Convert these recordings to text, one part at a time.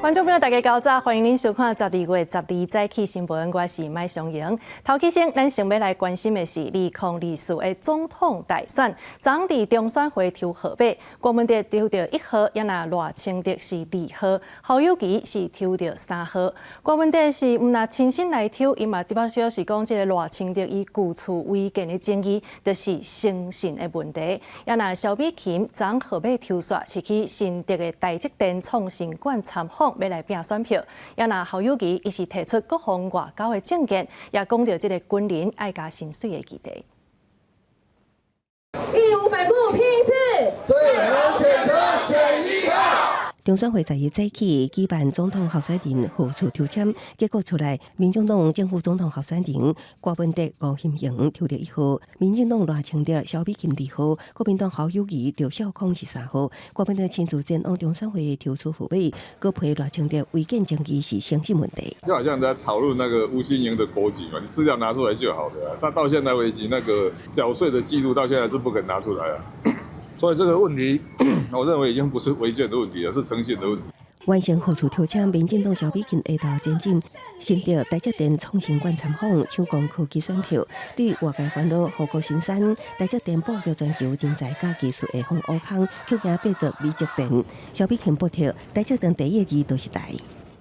觀眾朋友，大家較早，歡迎您收看12月12早起新聞，我是麥尚瑩。頭起先，咱先欲來關心的是2024的總統大選，昨佇中選會抽號碼，郭文哲抽著1號，也若賴清德是2號，侯友宜是抽著3號。郭文哲是毋但親身來抽，伊嘛特別表示講，這个賴清德伊舊厝違建的爭議，就是誠信的問題。也若蕭美琴昨號碼抽煞，是去新竹的台積電創新館參訪，欲來拼選票。也若侯友宜，伊是提出國防外交的政見，也講著這个軍人愛加薪水的議題。義無反顧拼一次，最好選擇選1號。中選會10日早起舉辦總統候選人號數抽籤，結果出來，民進黨正副總統候選人郭文哲、吳欣盈抽著1號，民進黨賴清德、蕭美琴2號，國民黨侯友宜著小康是3號。郭文哲親自前往中選會抽取號碼，閣批賴清德違建爭議是誠信問題。就好像在討論那個吳欣盈的國籍嘛，你資料拿出來就好了。他到現在為止，那個繳稅的記錄到現在是不肯拿出來啊。所以這個問題，我認為已經不是違建的問題了，是誠信的問題。完成號數抽籤，民進黨蕭美琴下晝前進新竹台積電創新館參訪，搶攻科技選票。對外界煩惱，護國神山台積電布局全球人才佮技術的風烏空，卻驚變做美積電。蕭美琴駁斥，台積電第一個字就是台。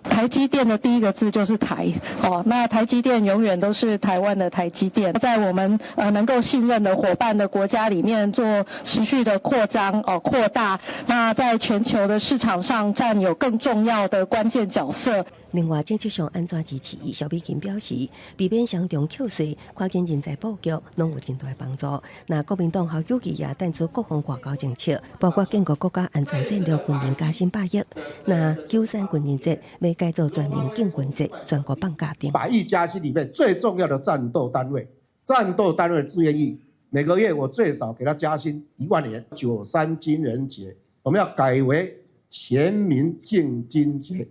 台積電的第一個字就是台，哦，那台積電永遠都是台灣的台積電，在我們能夠信任的夥伴的國家裡面做持續的擴張哦擴大，那在全球的市場上佔有更重要的關鍵角色。另外，政策上按怎支持？蕭美琴表示，避免雙重扣稅，跨境人才布局攏有真大幫助。那國民黨侯友宜也提出國防外交政策，包括建國國家安全戰略，軍人加薪100億。那93軍人節欲改做全民建軍節，全國放假等。百億加薪裡面最重要的戰鬥單位，戰鬥單位的志願役，每個月我最少給他加薪1萬元。93軍人節，我們要改為全民建軍節。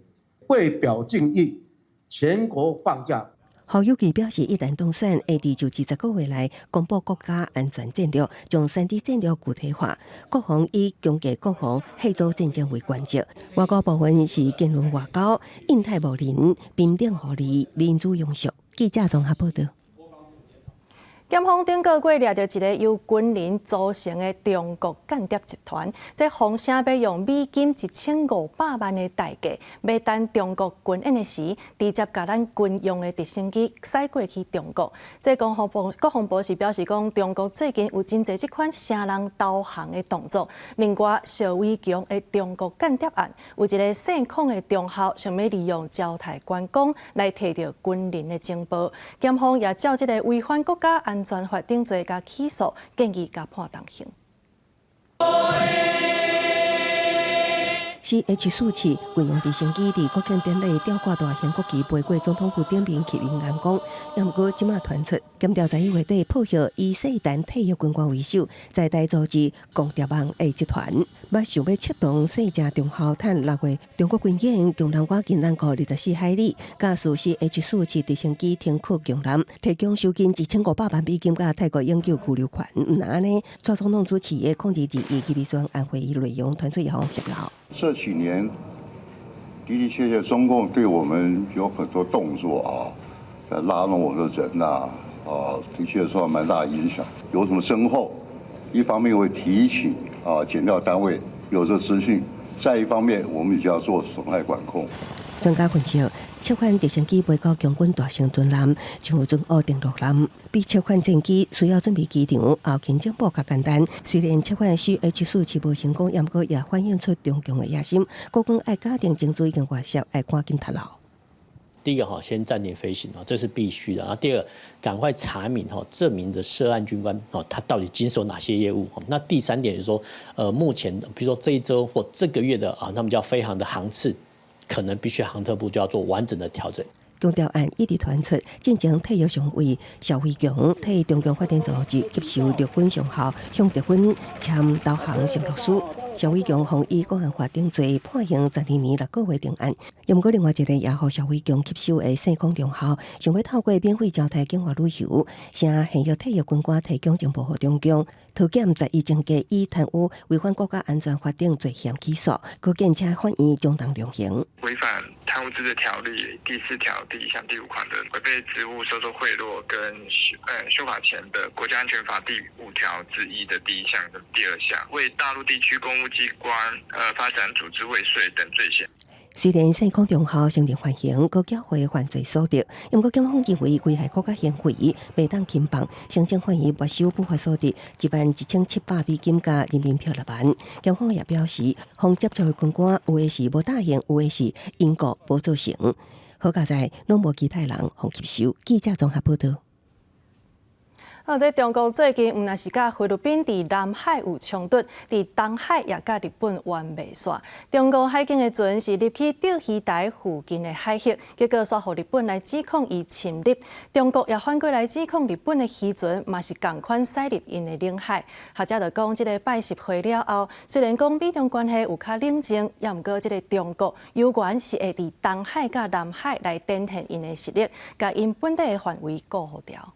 為表敬意，全國放假。侯友宜表示，一旦當選，會佇就職10個月內公布國家安全戰略，將三 D 戰略具體化。國防以強化國防、嚇阻戰爭為原則。外交部分是堅韌外交、印太無鄰、平等互利、民主永續。記者綜合報道。檢方頂個月掠著一个由軍人組成的中國間諜集團，這風聲欲用美金1500萬的代價，欲等中國軍演的時，直接共咱軍用的直升機駛過去中國。這國防部是表示講，中國最近有真濟這款聲人導航的動作。另外，邵偉強的中國間諜案，有一个姓孔的中校想欲利用焦泰觀光來提著軍人的情報，檢方也照這个違反國家安全法等罪共起訴，建議共判重刑。 CH-47軍用直升機佇國慶典禮吊掛大型國旗飛過總統府頂面去雲岩宮，也毋過這馬傳出，檢調11月底破獲以世壇退役軍官為首，在台組織共諜網的集團，捌想欲策動姓鄭中校趁6月中國軍演，強南倚近南部24海里，駕駛 CH-47直升機停靠強南，提供收金1500萬美金佮泰國永久居留權。毋但按呢，蔡總統主持的02/21預算案會議內容傳出予洩露。這幾年的的確確，中共對我們有很多動作啊，在拉攏我的人吶，啊，的確受到蠻大影響。有什麼徵候？一方面會提醒啊，檢調單位有這資訊；再一方面，我們就要做損害管控。專家分析，這款直升機飛到共軍大型軍艦，像準烏登陸艦，比這款戰機需要準備機場後勤情報較簡單。雖然這款 CH-47無成功，毋過也反映出中共的野心。國軍愛加定情資已經外泄，愛趕緊脫落。第一個哈，先暫停飛行啊，這是必須的。然後第二，趕快查明哈這名的涉案軍官哦，他到底經手哪些業務？那第三點就是說，目前比如說這一週或這個月的啊，他們叫飛航的航次，可能必須航特部就要做完整的調整。強調案一直傳出，進前退役上尉蕭偉強替中共發展組織吸收陸軍上校，向敵軍簽投降承諾書。蕭偉強予以國安法定罪判刑12年6個月定案。毋過另外一個也予蕭偉強吸收的姓孔中校，想欲透過免費招待境外旅遊，聲現役退役軍官提供情報予中共，桃檢十一偵緝以貪污違反國家安全法等罪嫌起訴，閣檢請法院將當量刑。違反貪污治罪條例第4條第1項第5款的違背職務收受賄賂，跟修法前的國家安全法第5條之1的第一項跟第二項，為大陸地區公務機關發展組織未遂等罪嫌。雖然姓孔中校承認犯行，閣繳回犯罪所得，毋過檢方認為危害國家行為袂當輕放，申請法院沒收不法所得11,700美金佮人民幣6萬。檢方也表示，予接觸的軍官有的是無答應，有的是因故無做成。好佳哉攏無其他人予吸收。記者綜合報道。啊！這中國最近毋但是佮菲律賓佇南海有衝突，佇東海也佮日本冤袂煞。中國海警的船是入去釣魚台附近的海域，結果煞予日本來指控伊侵入。中國也反過來指控日本的漁船嘛是仝款駛入𪜶的領海。學者就講，這個拜習會了後，雖然講美中關係有較冷靜，也毋過這個中國猶原是會佇東海佮南海來展現𪜶的實力，共𪜶本底的範圍顧予牢。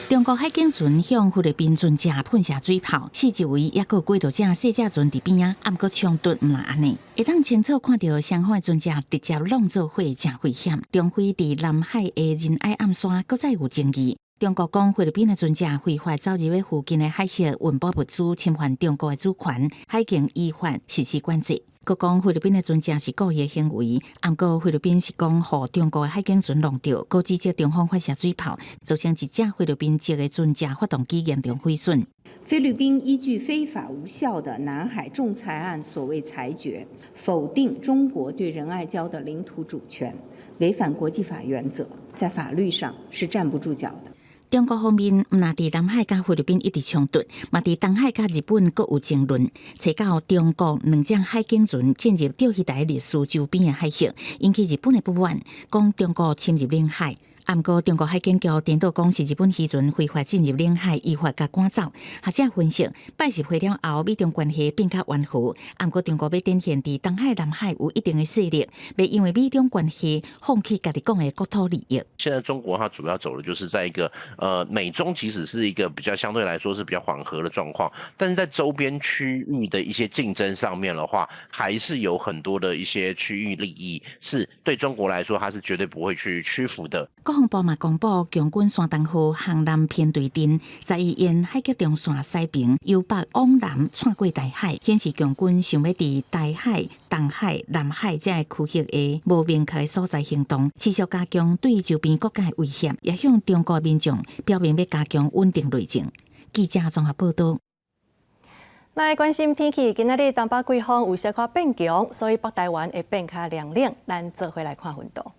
中國海警船向菲律賓船隻噴射水炮，四周圍猶閣有幾多隻細隻船佇邊仔，毋過衝突毋但按呢，會當清楚看著雙方的船隻直接挵做伙，誠危險。中菲佇南海的仁愛暗線閣再有爭議。中國講菲律賓的船隻非法走入附近的海域運補物資，侵犯中國的主權，海警依法實施管制。閣講菲律賓的船隻是故意的行為，毋過菲律賓是講予中國的海警船挵著，閣指責中方發射水炮，造成一隻菲律賓籍的船隻發動機嚴重毀損。菲律賓依據非法無效的南海仲裁案所謂裁決，否定中國對仁愛礁的領土主權，違反國際法原則，在法律上是站不住腳的。中國方面毋但佇南海佮菲律賓一直衝突，嘛佇東海佮日本閣有爭論。揣九中國兩隻海警船進入釣魚台歷史周邊的海域，引起日本的不滿，講中國侵入領海。毋過中國海警局顛倒講是日本漁船非法進入領海，依法共趕走。學者分析，拜習會了後，美中關係變較緩和。毋過中國欲展現佇東海、南海有一定的勢力，袂因為美中關係放棄家己講的國土利益。現在中國它主要走的就是在一個，美中其實是一個比較相對來說是比較緩和的狀況，但是在周邊區域的一些競爭上面的話，還是有很多的一些區域利益是對中國來說，它是絕對不會去屈服的。國防部嘛公布，共軍山東號航南編隊陣十一沿海峽中線駛平，由北往南竄過台海，顯示共軍想欲佇台海、東海、南海這个區域的無明確的所在行動，持續加強對周邊國家的威脅，也向中國民眾表明欲加強穩定內政。記者綜合報道。來關心天氣，今仔日東北季風有小可變強，所以北台灣會變較涼冷。咱做伙來看溫度。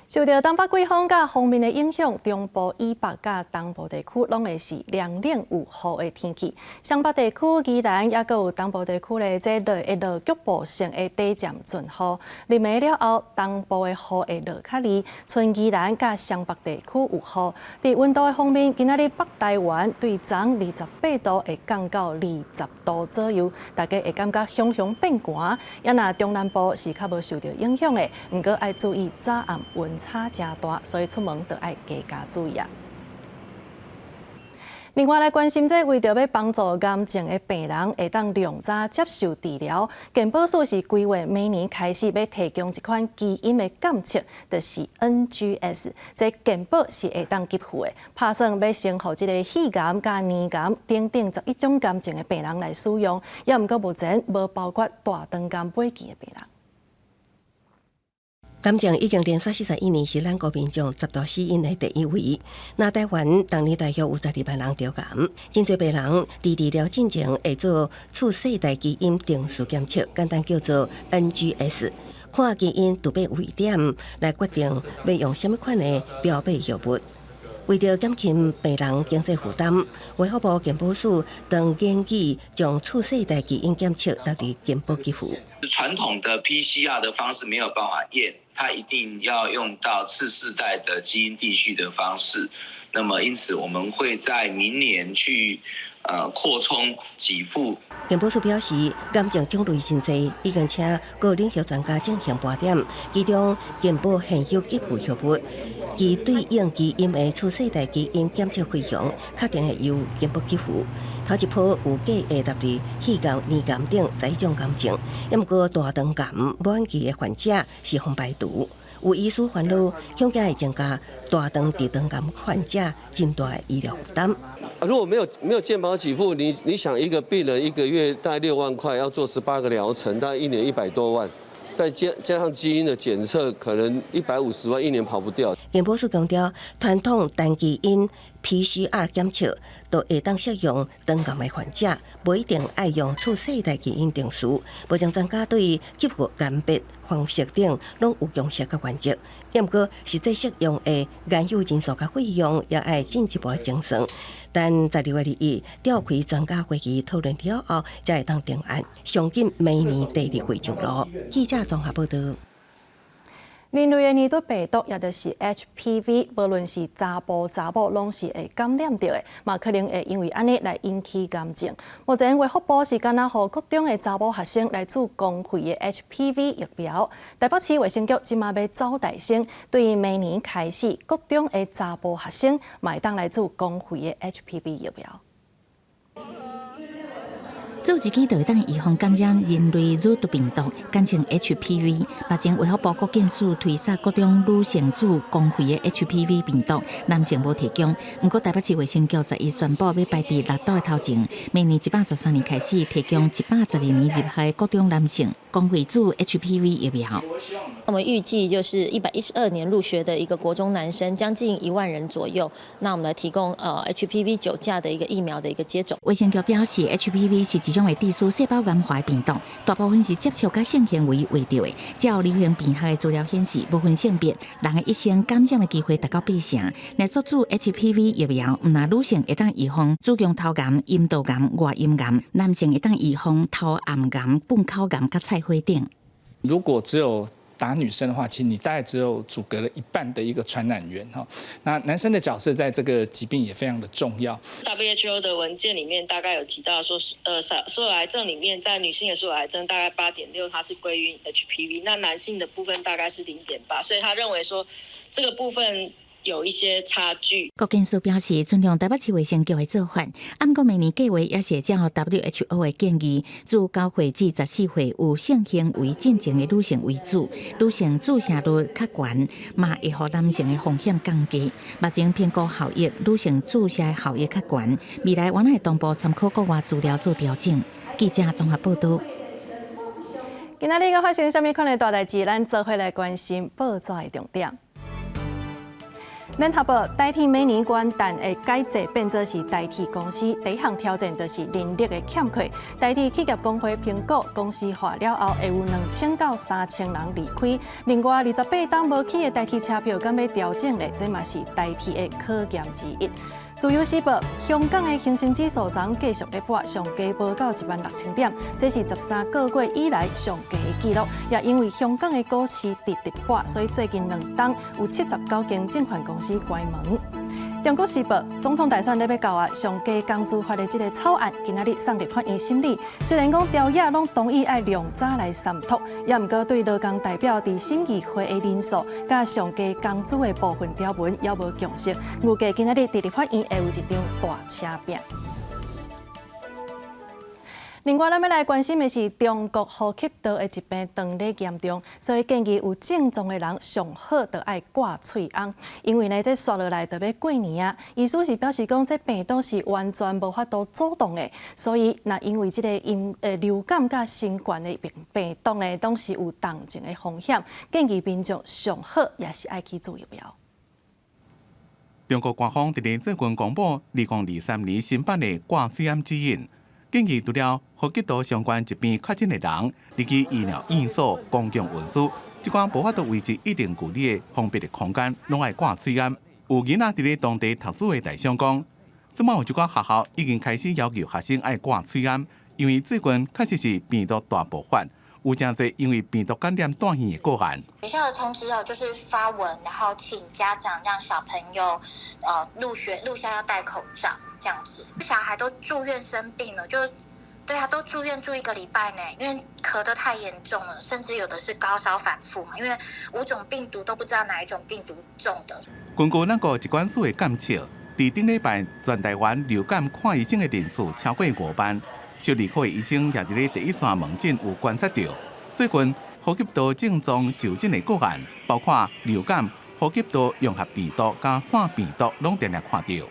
受著東北季風佮鋒面的影響，中部以北佮東部地區攏會是涼冷有雨的天氣。雙北地區、宜蘭猶閣有東部地區咧，這落會落局部性的短暫陣雨。入暝了後，東部的雨會落較厲，賰宜蘭佮雙北地區有雨。佇溫度的方面，今仔日北台灣對昨28度會降到20度左右，大家會感覺雄雄變寒。猶若中南部是較無受著影響的，毋過愛注意早暗溫差誠大，所以出門都愛加加注意啊。另外來關心這為著欲幫助癌症的病人會當量早接受治療，健保署是規劃明年開始欲提供一款基因的檢測，就是 NGS。這健保是會當給付的，拍算欲先予這个肺癌佮乳癌等等11種癌症的病人來使用，猶毋過目前無包括大腸癌尾期的病人。癌症已經連續41年是咱國民眾十大死因的第一位。那台灣逐年大約有12萬人得癌，真濟病人佇治療進前會做次世代基因定序檢測，簡單叫做 NGS，看基因突變位點來決定欲用啥物款的標靶藥物。為著減輕病人經濟負擔，衛福部健保署當研議將次世代基因檢測納入健保給付。傳統的 PCR 的方式沒有辦法驗，它一定要用到次世代的基因定序的方式。那麼因此我們會在明年去擴充給付。健保署表示，癌症種類真濟，已經請各領域專家進行盤點，其中健保現有給付藥物，其對應基因的次世代基因檢測費用，確定會由健保給付。頭一波有計劃納入肺癌、乳癌等十一種癌症，毋過大腸癌晚期的患者是予排除。有醫師煩惱，恐驚會增加大腸直腸癌患者真大的醫療負擔。如果沒有健保給付，你想一個病人一個月大概6萬塊，要做18個療程，大概一年100多萬，再加上基因的檢測，可能150萬一年跑不掉。健保署強調，傳統單基因 PCR 檢測都會當適用腸癌的患者，無一定愛用次世代基因定序。目前專家對給付鑑別方式等攏有共識佮原則，毋過實際適用的研究人數佮費用也愛進一步精算。等12月21召開專家會議討論了後，才會當定案。上緊明年第二季上路。記者綜合報道。人類的乳突病毒，也就是 HPV，無論是查埔查某，攏是會感染著的，嘛可能會因為按呢來引起癌症。目前衛福部是干焦予國中的查某學生來注公費的 HPV 疫苗。台北市衛生局這馬欲走代先，對明年開始，國中的查埔學生嘛會當來注公費的 HPV 疫苗。注一支就會當預防感染人類乳突病毒，簡稱 HPV。目前衛福部國健署推捒國中女性注公費的 HPV 病毒，男性無提供。毋過台北市衛生局11宣布，欲排佇六都的頭前，明年113年開始提供112年入學的國中男性公費注 HPV 疫苗。我們預計就是112年入學的一個國中男生，將近1萬人左右。那我們來提供HPV 9價的一個疫苗的一個接種。衛生局表示，HPV 是一種會致使細胞癌化的病毒，大部分是接觸佮性行為罹著的。照流行病學的資料顯示，無分性別，人的一生感染的機會達到八成。若注注 HPV 疫苗，毋但女性會當預防子宮頭癌、陰道癌、外陰癌，男性會當預防頭罨癌、糞口癌佮菜花等。如果只有打女生的話，其實你大概只有阻隔了一半的一個傳染源哈。那男生的角色在這個疾病也非常的重要。 WHO 的文件裡面大概有提到說，所有癌症裡面，在女性的所有癌症大概8.6，它是歸因 HPV，那男性的部分大概是0.8，所以他認為說這個部分有一些差距。國健署表示，尊重台北市衛生局的做法，毋過明年計劃也是會照 WHO 的建議，自9歲至14歲有性行為進前的女性為主，女性注射率較懸，嘛會予男性的風險降低。目前評估效益，女性注射的效益較懸，未來我會同步參考國外資料做調整。記者綜合報道。今仔日閣發生啥物款的大代誌？咱做伙來關心報紙的重點。聯合報，台鐵明年元旦會改制變做是台鐵公司，第一項挑戰就是人力的欠缺。台鐵企業工會評估公司化了後，會有2000到3000人離開。另外，28冬無起的台鐵車票，敢欲調整咧？這嘛是台鐵的考驗之一。自由時報，香港的恆生指數昨昏繼續咧破上低無到1萬6千點，這是13個月以來上低的紀錄。也因為香港的股市直直破，所以最近2冬有79間證券公司關門。中國時報，總統大選咧欲到啊，上低工資法的這个草案，今仔日送立法院審理。雖然講朝野攏同意愛量早來三讀，也毋過對勞工代表佇審議會的人數，佮上低工資的部分條文猶無共識。預計今仔日佇立法院會有一場大車拼。另外，咱欲來關心的是中國呼吸道的疾病當咧嚴重，所以建議有症狀的人上好就愛掛喙甕，因為呢，這紲落來就欲過年啊。醫師是表示講，這病毒是完全無法度阻擋的，所以若因為這个因流感佮新冠的病毒呢，攏是有同種的風險，建議民眾上好也是愛去注疫苗。中國官方佇咧最近公布2023年新版的掛喙甕指引。建議除了呼吸道相關疾病確診的人，入去醫療院所、公共運輸，這款無法度維持一定距離的封閉的空間，攏愛掛喙甕。有囡仔佇咧當地讀書的台商講，這擺有一寡學校已經開始要求學生愛掛喙甕，因為最近確實是病毒大爆發，有誠濟因為病毒感染蹛院的個案。學校的通知哦，就是發文，然後請家長讓小朋友，入學入校要戴口罩，這樣子。小孩都住院生病了，就對啊，都住院住一個禮拜呢，因為咳得太嚴重了，甚至有的是高燒反覆嘛，因為五種病毒都不知道哪一種病毒中的。根據咱國疾管署的監測，佇頂禮拜全台灣流感看醫生的人數超過5萬，小兒科的醫生也佇咧第一線門診有觀察著，最近呼吸道症狀就診的個案，包括流感、呼吸道融合病毒佮腺病毒，攏定定看著。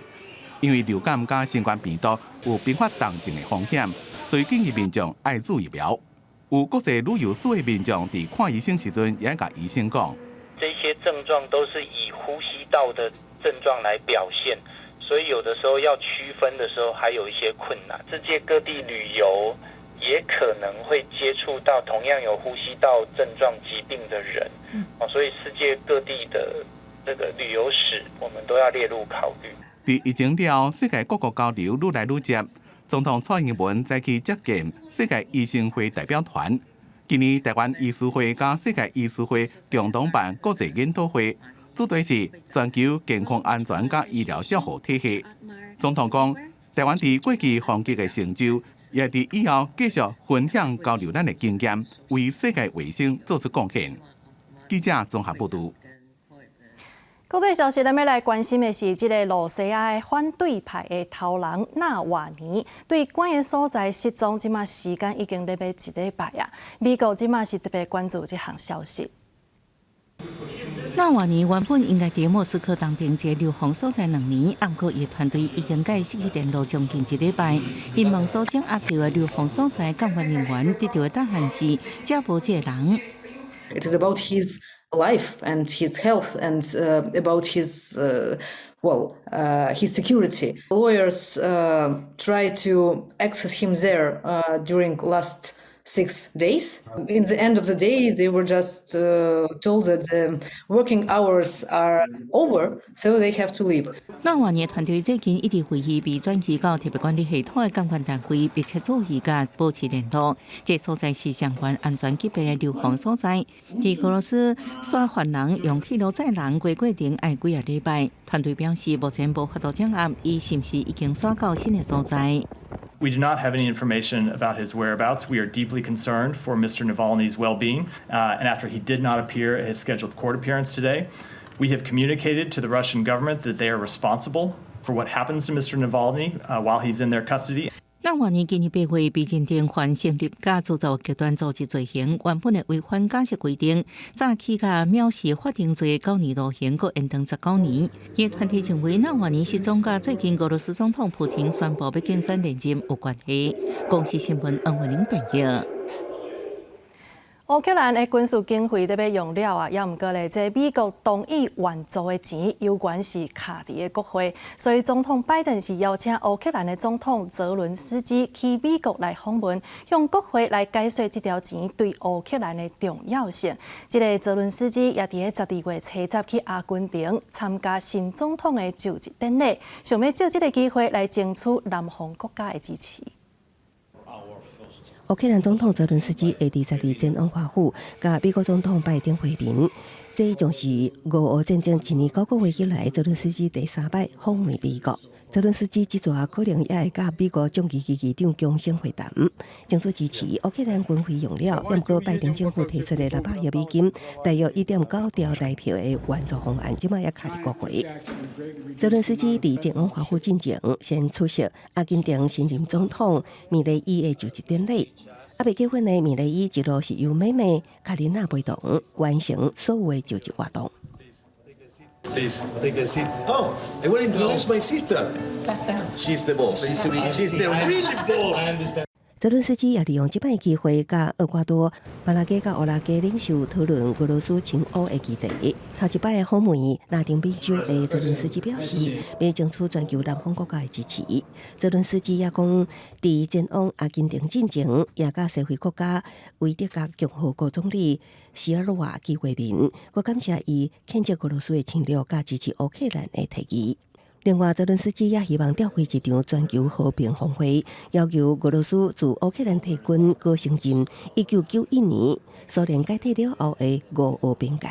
因為流感佮新冠病毒有併發重症的風險，所以建議民眾愛注疫苗。有國際旅遊史的民眾佇看醫生時陣，也共醫生講，這些症狀都是以呼吸道的症狀來表現，所以有的時候要區分的時候，還有一些困難。世界各地旅遊也可能會接觸到同樣有呼吸道症狀疾病的人，哦，所以世界各地的這個旅遊史，我們都要列入考慮。佇疫情了，世界各國交流愈來愈濟。總統蔡英文再去接見世界醫生會代表團。今年台灣醫師會佮世界醫師會共同辦國際研討會，主題是全球健康安全佮醫療照護體系。總統講，台灣佇過去防疫的成就，也佇以後繼續分享交流咱的經驗，為世界衛生做出貢獻。記者綜合報導。國際消息，咱欲來關心的是，這个露西亞的反對派的頭人納瓦尼對關的所在失蹤，這馬時間已經咧欲一禮拜啊。美國這馬是特別關注這項消息。納瓦尼原本應該佇莫斯科東邊一个流亡所在2年，毋過伊團隊已經佮失去聯絡將近一禮拜。𪜶問所掌握著的流亡所在監管人員得著的答案是，遮無這个人。 It is about his life and his health and about his well his security. Lawyers try to access him there during last 6 days. In the end of the day, they were just told that the working hours are over, so they have to leave. 納瓦尼團隊最近一直懷疑被轉移到特別管理系統的監管單位，密切注意佮保持聯絡。這所在是相關安全級別的流亡所在。自俄羅斯徙犯人用鐵路載人過過程愛幾仔禮拜。團隊表示，目前無法度掌握伊是毋是已經徙到新的所在。 We do not have any information about his whereabouts. We are deeply concerned for Mr. Navalny's well-being. And after he did not appear at his scheduled court appearance today, we have communicated to the Russian government that they are responsible for what happens to Mr. Navalny while he's in their custody. 納瓦尼今年8月被認定犯成立佮鑄造極端組織罪行，原本的違反假釋規定，早起佮藐視法庭罪9年徒刑，閣延長19年。伊團體認為納瓦尼失蹤佮最近俄羅斯總統普廷宣布欲競選連任有關係。公視新聞黃文玲編譯。烏克蘭的軍事經費咧欲用了啊，猶毋過咧，這美國同意援助的錢猶原是卡佇咧國會，所以總統拜登是邀請烏克蘭的總統澤倫斯基去美國來訪問，向國會來解說這條錢對烏克蘭的重要性。這个澤倫斯基也佇咧12月初十去阿根廷參加新總統的就職典禮，想欲藉這个機會來爭取南方國家的支持。烏克蘭總統澤倫斯基會佇12前往華府，佮美國總統拜登會面。這將是俄烏戰爭1年9個月以來，澤倫斯基第三擺訪問美國。澤倫斯基這逝可能也會佮美國眾議院議長強生會談，爭取支持烏克蘭軍費用了。毋過拜登政府提出的600億美金，大約1.9兆台幣的援助方案，這馬也卡佇國會。澤倫斯基佇前往華府進前，先出席阿根廷新任總統米雷伊的就職典禮。猶未結婚的米雷伊一路是由妹妹卡琳娜陪同完成所有的就職活動。 Please take a seat. Oh, I will introduce my sister. She's the boss. She's the real boss. 澤倫斯基也利用這擺機會，佮厄瓜多、巴拉圭佮烏拉圭領袖討論俄羅斯親烏的議題。頭一擺訪問拉丁美洲的澤倫斯基表示，欲爭取全球南方國家的支持。澤倫斯基也講，佇前往阿根廷進前，也佮西非國家維德加共和國總理席爾瓦見過面，閣感謝伊譴責俄羅斯的侵略，佮支持烏克蘭的提議。另外，澤倫斯基也希望召開一場全球和平峰會，要求俄羅斯自烏克蘭撤軍，閣承認1991年蘇聯解體了後的俄烏邊界。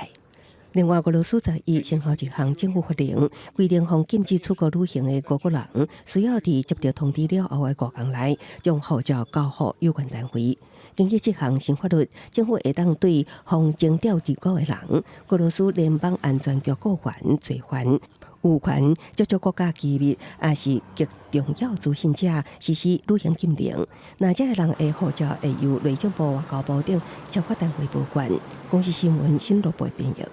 另外，俄羅斯11生效一項政府法令，規定予禁止出國旅行的俄國人，需要佇接到通知了後的5工內，將護照交予有關單位。根據這項新法律，政府會當對予徵調入國的人，俄羅斯聯邦安全局僱員罪犯，有權接觸國家機密，抑是極重要資訊者實施旅行禁令。若這个人的護照會由內政部、外交部等執法單位保管。公視新聞新羅播編譯。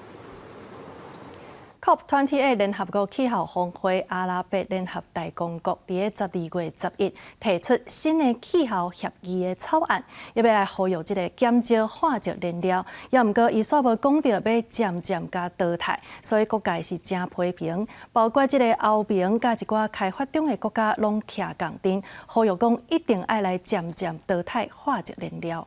COP28 聯合國氣候峰會，阿拉伯聯合大公國佇咧12月11提出新的氣候協議的草案，欲來呼籲這个減少化石燃料。也毋過，伊煞無講著欲漸漸共淘汰，所以各界是誠批評，包括這个歐盟佮一寡開發中的國家攏徛仝陣，呼籲講一定愛來漸漸淘汰化石燃料。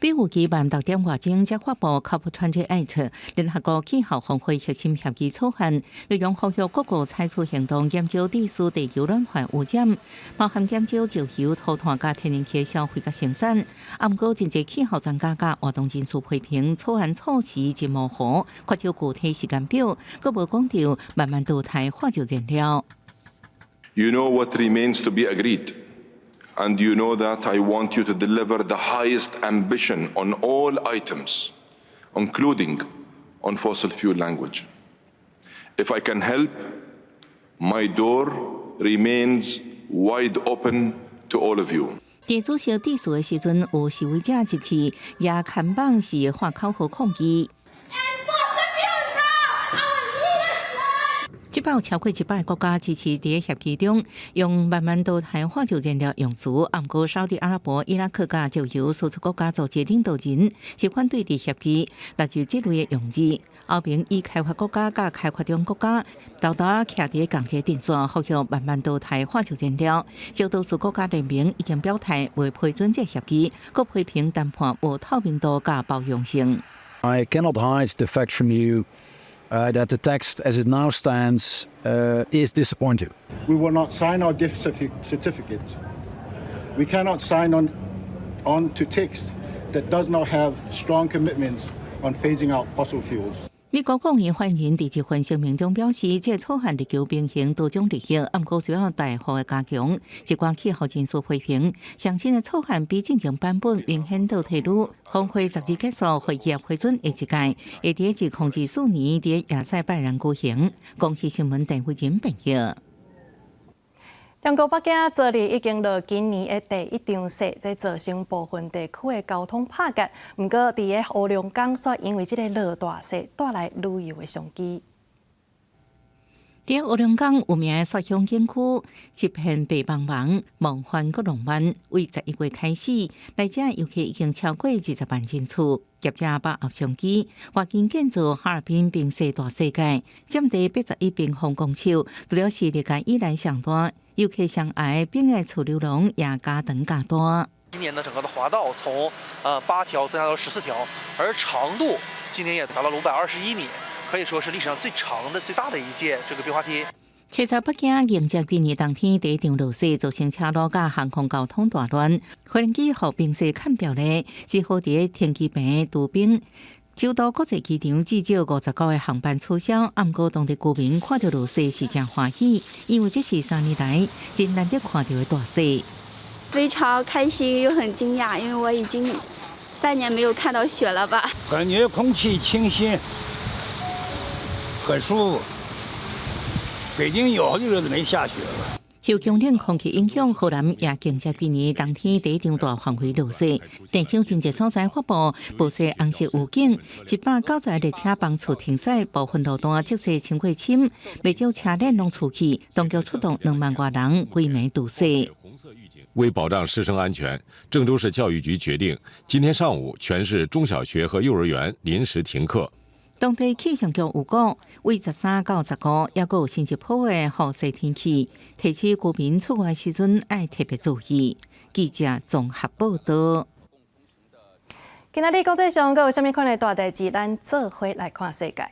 比預期晚6點外鐘才發布 COP28 聯合國氣候峰會核心協議草案，內容呼籲各國採取行動，減少致使地球暖化污染，包含減少石油、塗炭佮天然氣消費佮生產。啊，毋過真濟氣候專家佮活動人士批評草案措辭真模糊，缺少具體時間表，閣無講著慢慢淘汰化石燃料。 You know what remains to be agreed. And you know that I want you to deliver the highest ambition on all items, including on fossil fuel language. If I can help, my door remains wide open to all of you. 佇主席致辭的時陣，有示威者入去，也看板是喊口號抗議。這擺有超過100個國家支持佇協議中用慢慢淘汰化石燃料用詞，毋過沙烏地阿拉伯、伊拉克佮石油輸出國家組織領導人是反對佇協議納入這類的用字。歐盟已開發國家佮開發中國家，沓沓徛佇仝一個陣線，呼籲慢慢淘汰化石燃料。小多數國家聯盟已經表態袂批准這協議，閣批評談判無透明度佮包容性。 I cannot hide the fact from you that the text as it now stands is disappointing. We will not sign our death certificate. We cannot sign on to text that does not have strong commitments on phasing out fossil fuels. 美國國務院發言人佇一份聲明中表示，這个草案力求平衡多種利益，毋過需要大幅的加強。一寡氣候人士批評，上新的草案比進前版本明顯倒退嚕。峰會12結束，會議批准下一屆，會佇2024年佇亞塞拜然舉行。公視新聞鄧慧仁編譯。中國北京昨日已經落今年的第一場雪，這造成部分地區的交通拍結。毋過，佇个烏龍崗，煞因為這个落大雪，帶來旅遊的商機。佇烏龍崗有名的雪鄉景區，一片白茫茫，夢幻閣浪漫。為11月開始，來遮遊客已經超過20萬人次。業者把握商機，挖金建造哈爾濱冰雪大世界，佔地81平方公尺，除了是歷屆以來上大。遊客上愛冰的儲流籠也加長加大。今年呢，整個的滑道從8條增加到14條，而長度今年也達到了521米，可以說是歷史上最長的、最大的一屆這個冰滑梯。七十北京迎接今年冬天第一場落雪，造成車路佮航空交通大亂，飛機予冰雪崁著咧，只好佇停機坪除冰。首都國際機場至少59個航班取消，毋過當地居民看著落雪是誠歡喜，因為這是3年來真難得看著的大雪。非常開心又很驚訝，因為我已經3年沒有看到雪了吧？感覺空氣清新，很舒服。北京有好幾日子沒下雪了。受強冷空氣影響，河南也迎接今年冬天第一場大範圍落雪。鄭州真濟所在發布暴雪紅色預警，190列車班次停駛，部分路段積雪超過深，袂少車輪攏出去，當局出動2萬外人規暝除雪。為保障師生安全，鄭州市教育局決定，今天上午全市中小學和幼兒園臨時停課。當地氣象局有講，為13到15，猶閣有新一波的雨雪天氣，提醒居民出外時陣愛特別注意。記者綜合報道。今仔日國際上閣有啥物款的大代誌？咱做伙來看世界。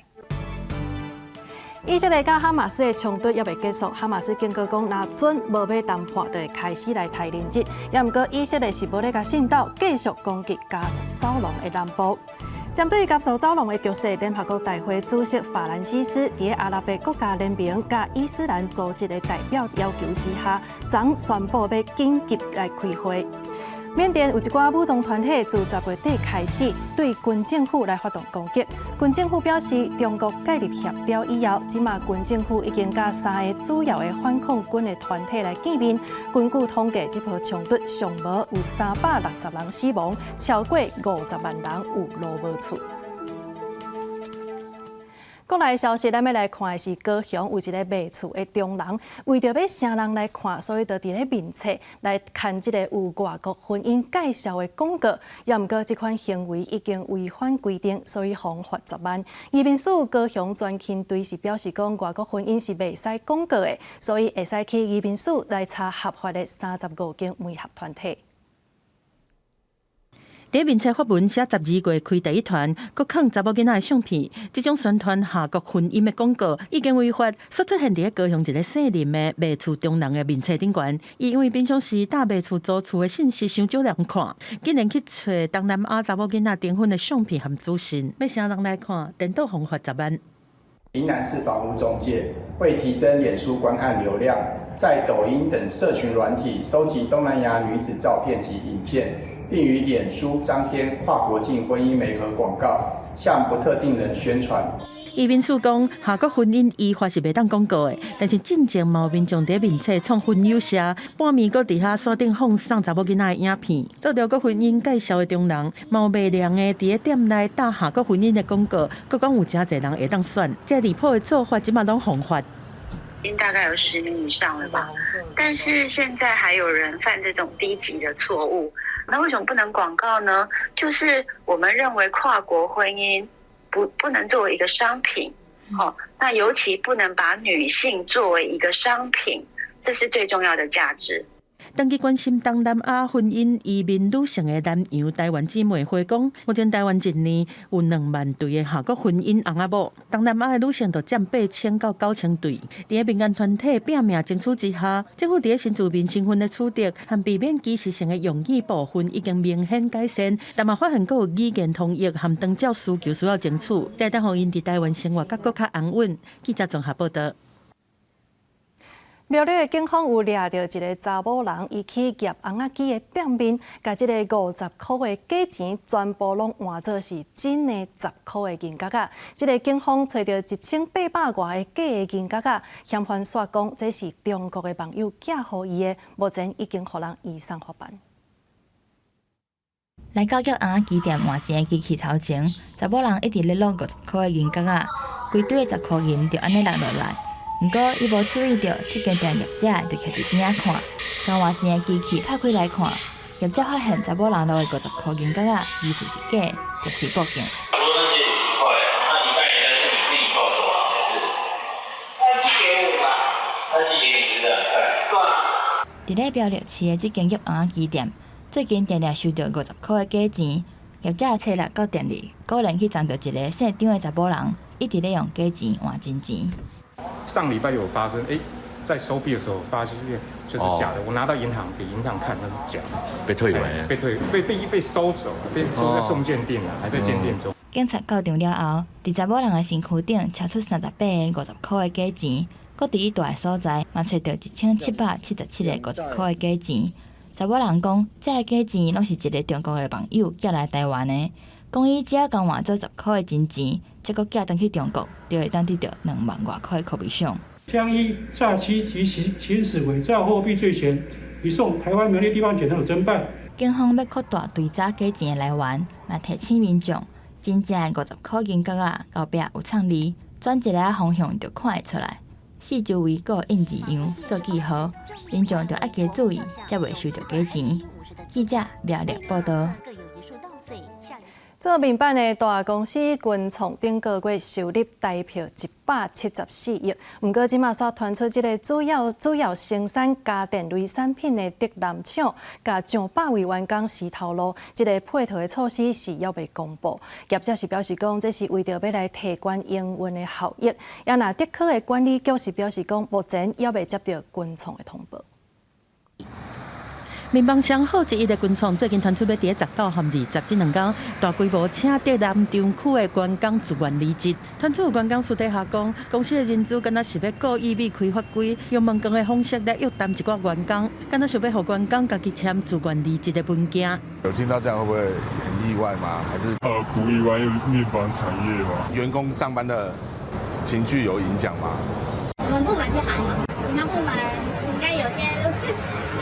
以色列佮哈馬斯的衝突猶未結束，哈馬斯警告講，若準無欲談判，就會開始來刣人質。也毋過以色列是無咧共信鬥，繼續攻擊加薩走廊的南部。針對加薩走廊的局勢，聯合國大會主席法蘭西斯佇阿拉伯國家聯盟佮伊斯蘭組織的代表要求之下，昨宣布欲緊急來開會。緬甸有一寡武裝團體自10月底開始對軍政府來發動攻擊。軍政府表示，中國介入協調以後，這馬軍政府已經佮三个主要的反抗軍的團體來見面。根據統計，這波衝突上無有360人死亡，超過50萬人有路無厝。國內消息，咱欲來看的是高雄有一个賣厝的中人，為著欲啥人來看，所以就佇咧面冊來刊這个有外國婚姻介紹的廣告。也毋過這款行為已經違反規定，所以予罰10萬。移民署高雄專勤隊是表示講，外國婚姻是袂使廣告的，所以會使去移民署來查合法的35間媒合團體。佇面冊發文寫12月開第一團，閣囥查某囡仔的相片，這種宣傳跨國婚姻的廣告已經違法。煞出現佇咧高雄一个姓林的賣厝中人的面冊頂懸，伊因為平常時搭賣厝租厝的信息傷少人看，竟然去揣東南亞查某囡仔訂婚的相片和資訊，欲啥人來看，顛倒予罰10萬。林男士房屋中介為提升臉書觀看流量，在抖音等社群軟體收集東南亞女子照片及影片，並於臉書張貼跨國境婚姻媒合廣告，向不特定人宣傳。移民署講，跨國婚姻依法是袂當廣告的，但是進前嘛有民眾佇面冊創婚友社，半暝閣佇遐山頂放送查某囡仔的影片，做著國婚姻介紹的中人，嘛有賣涼的佇咧店內打跨國婚姻的廣告，閣講有誠濟人會當選，這離譜的做法，這馬攏予罰。已經大概有10年以上了吧，但是現在還有人犯這種低級的錯誤。那為什麼不能廣告呢？就是我們認為跨國婚姻不能作為一個商品，好，那尤其不能把女性作為一個商品，這是最重要的價值。長期關心東南亞婚姻移民女性的南洋台灣姊妹會講，目前台灣一年有2萬對的跨國婚姻翁仔某，東南亞的女性就佔8000到9000對。佇咧民間團體拚命爭取之下，政府佇咧新住民身份的取得和避免歧視性的用語部分已經明顯改善，但嘛發現閣有語言通譯和長照需求需要爭取，才會當予𪜶佇台灣生活較閣較安穩。記者綜合報道。苗栗的警方有掠著一个查某人，伊去劫尪仔機的店面，共這个50箍的假錢全部攏換做是真的10箍的銀角仔。這个警方揣著1800外个假的銀角仔，嫌犯煞講這是中國的網友寄予伊的，目前已經予人移送法辦。來到劫尪仔機店換錢的機器頭前，查某人一直咧挼50箍的銀角仔，規堆的10箍銀就按呢落落來。毋過，伊無注意著，這間店業者就徛佇邊仔看，共換錢的機器拍開來看，業者發現查某人挼的50箍銀角仔疑似是假，就隨報警。他說那些幾塊，那一半應該是你自己報酬啊，還是？他寄給我嘛。他寄給你是兩塊。對啊。佇咧苗栗市的這間劫尪仔機店，最近定定收著50箍的假錢，業者冊六到店裡，果然去撞著一个姓張的查某人，一直咧用假錢換真錢。上禮拜有發生，在收幣的時候發現就是假的，我拿到銀行給銀行看，那是假的，被退回，被退，被收走，被收在送鑑定了，還在鑑定中。警察到場了後，佇查某人的身軀頂查出38个50箍的假錢，閣佇伊蹛的所在嘛揣著1777个50箍的假錢。查某人講，這个假錢攏是一个中國的網友寄來台灣的，講伊只要共換做10箍的真錢，才閣寄轉去中國，就會當得著2萬外箍的科比賞。將依詐欺及行使偽造貨幣罪嫌，移送臺灣苗栗地方檢察署偵辦。警方欲擴大追查假錢的來源，嘛提醒民眾，真正的50箍銀角仔後壁有藏字，轉一个方向就看會出來。四周圍閣有印字樣做記號，民眾著愛加注意，才袂收著假錢。記者苗栗報道。做面板的大公司群創頂個月收入台票174億，毋過這馬煞傳出這个主要生產家電類產品的竹南廠，共上百位員工辭頭路，這个配套的措施是猶未公布。業者是表示講，這是為著欲來提懸營運的效益。也若竹科的管理局是表示講，目前猶未接著群創的通報。面板上好之一的群創最近傳出欲佇19和20這兩工大規模請竹南廠區的員工自願離職。傳出有員工私底下講，公司的人資敢若是欲故意避開法規，用問卷的方式來約談一寡員工，敢若想欲予員工家己簽自願離職的文件。有聽到這樣會不會很意外嗎？還是不意外，因為面板產業嘛。員工上班的情緒有影響嗎？我們部門是還好，其他部門應該有些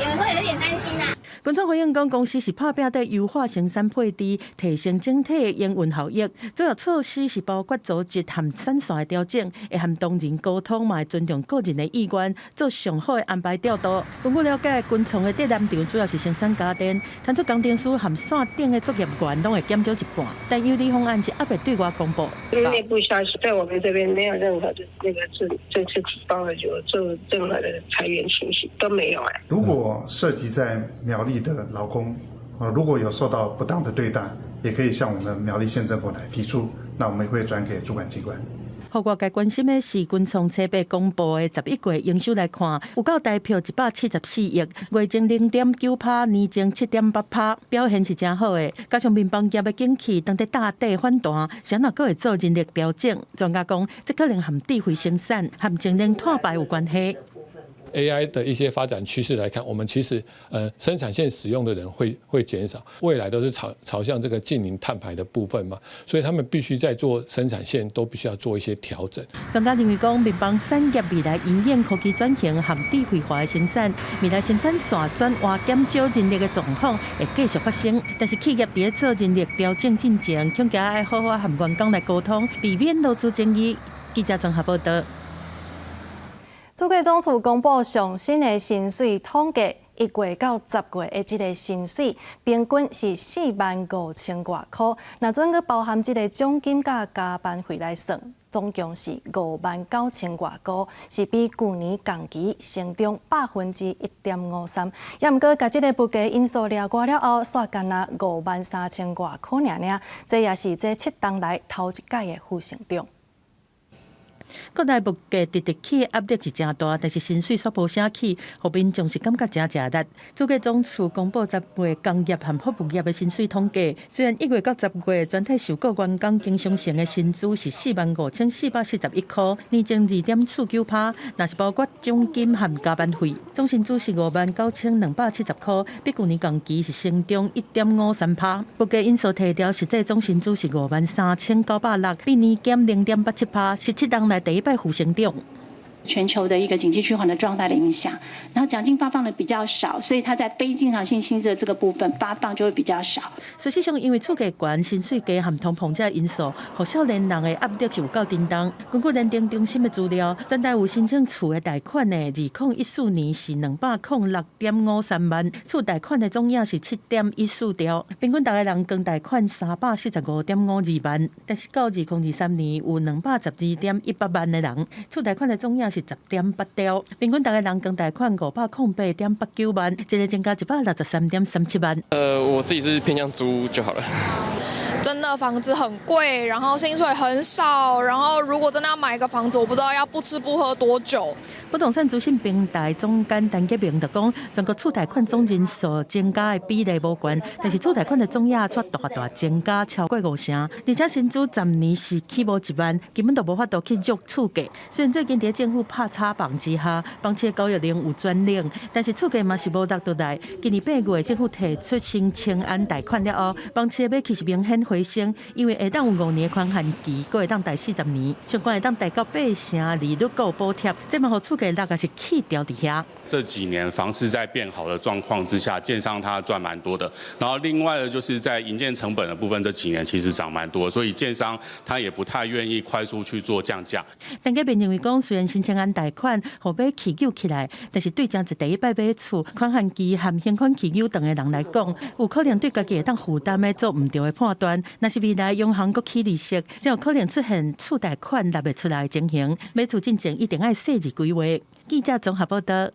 也會有點擔心啦。群創回應講，公司是拍拚佇優化生產配置，提升整體的營運效益。主要措施是包括組織和產線的調整，會和同仁溝通，嘛會尊重個人的意願，做上好的安排調度。根據了解，群創的竹南廠主要是生產家電，傳出工程師和線頂的作業員攏會減少一半，但優利方案是猶未對外公布。內部消息在我們這邊沒有任何的那個正式提報的，就做任何的裁員情形都沒有哎。如果涉及在苗栗的勞工，如果有受到不當的對待，也可以向我們苗栗縣政府來提出，那我們會轉給主管機關。予外界關心的是，群創初八公布的11月營收來看，有夠台票174億，月增0.9趴，年增7.8趴，表現是誠好的。加上面板業的景氣當佇谷底反彈，啥若閣會做人力調整？專家講，這可能和智慧生產和節能碳排有關係。 AI 的一些發展趨勢來看，我們其實生產線使用的人會減少，未來都是朝向這個淨零碳排的部分嘛，所以他們必須在做生產線都必須要做一些調整。專家認為講，面板產業未來因應科技轉型和智慧化的生產，未來生產線轉換減少人力的狀況會繼續發生。但是企業佇咧做人力調整進前，恐驚愛好好和員工來溝通，避免勞資爭議。記者綜合報道。主計總處公布上新的薪水統計，1月到10月的這个薪水平均是4萬5千外箍，若準閣包含這个獎金佮加班費來算，總共是5萬9千外箍，是比舊年同期成長1.53%。也毋過，共這个物價因素掠過了後，煞干焦5萬3千外箍爾爾，這也是這7冬來頭一擺的負成長。國內物價直直起，壓力是誠大，但是薪水煞無啥起，予民眾是感覺誠食力。主計總處公布十月工業和服務業的薪水統計，雖然1月到10月全體受僱員工經常性的薪資是45,441箍，年增2.49趴，若是包括獎金和加班費，總薪資是59,270箍，比舊年同期是成長1.53趴。物價因素提掉，實際總薪資是53,960，比年減0.87趴，是7冬來第一擺負成長。全球的一個景氣趨緩的狀態的影響，然後獎金發放的比較少，所以它在非經常性薪資的這個部分發放就會比較少。事實上，因為厝價懸、薪水低和通膨這因素，予少年人的壓力是有夠沉重。根據聯登中心的資料，全台有申請厝的貸款的，2014年是206.53萬，厝貸款的總額是7.14兆，平均逐个人光貸款345.52萬。但是到2023年有212.18萬的人，厝貸款的總額是10.8兆，平均逐个人光貸款508.89萬，這个增加163.37萬。我自己是偏向租就好了。真的房子很貴，然後薪水很少，然後如果真的要買一個房子，我不知道要不吃不喝多久。不動產資訊平台總監陳潔明就講，全國厝貸款總人數增加的比例無懸，但是厝貸款的總額卻大大增加超過五成，而且薪資10年是起無1萬，根本就無法度去約厝價。雖然最近佇政府拍炒房之下，房市交易量有轉冷，但是厝價嘛是無落倒來。今年8月政府提出新青安貸款了後，房市的買氣是明顯回升，因為會當有5年寬限期，閣會當貸40年，上懸會當貸到8成利率閣有補貼，這嘛予厝價價落也是起掉佇遐。這幾年房市在變好的狀況之下，建商他賺蠻多的。然後另外呢，就是在營建成本的部分，這幾年其實漲蠻多，所以建商他也不太願意快速去做降價。陳建平認為講，雖然申請按貸款予買起救起來，但是對誠濟第一擺買厝、寬限期和還款期久長的人來講，有可能對家己會當負擔的做毋著的判斷。若是未來央行閣起利息，才有可能出現厝貸款納袂出來的情形。買厝進前一定愛細緻規劃。記者綜合報道。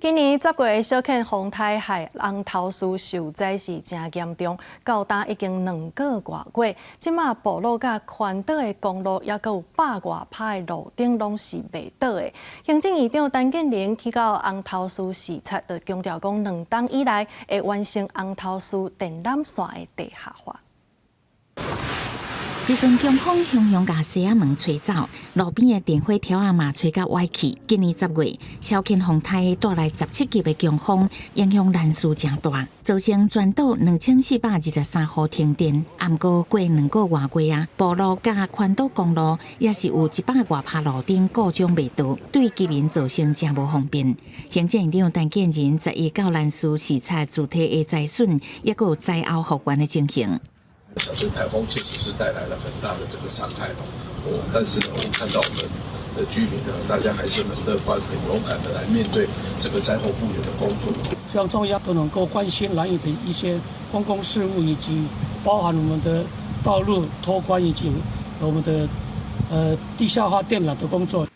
今年10月的小犬風颱害紅頭獅受災是誠嚴重，到今已經2個外月，這馬部落佮環島的公路猶閣有100外拍的路燈攏是袂倒的。行政院長陳建仁去到紅頭獅視察，就強調講，2冬以來會完成紅頭獅電纜線的地下化。一陣強風雄雄共西仔門吹走，路邊的電火柱仔嘛吹甲歪去。今年10月，小犬風颱帶來17級的強風，影響南勢誠大，造成全島2423戶停電。毋過過2個外月啊，部落佮環島公路也是有100外拍路燈故障袂倒，對居民造成誠無方便。行政院長陳建仁11到南勢視察主體的災損，抑閣有災後復原的情形。小犬颱風確實是帶來了很大的這個傷害哦，但是呢，我們看到我們的居民呢，大家還是很樂觀、很勇敢的來面對這個災後復原的工作。希望中央都能夠關心蘭嶼的一些公共事務，以及包含我們的道路拓寬以及我們的地下化電纜的工作。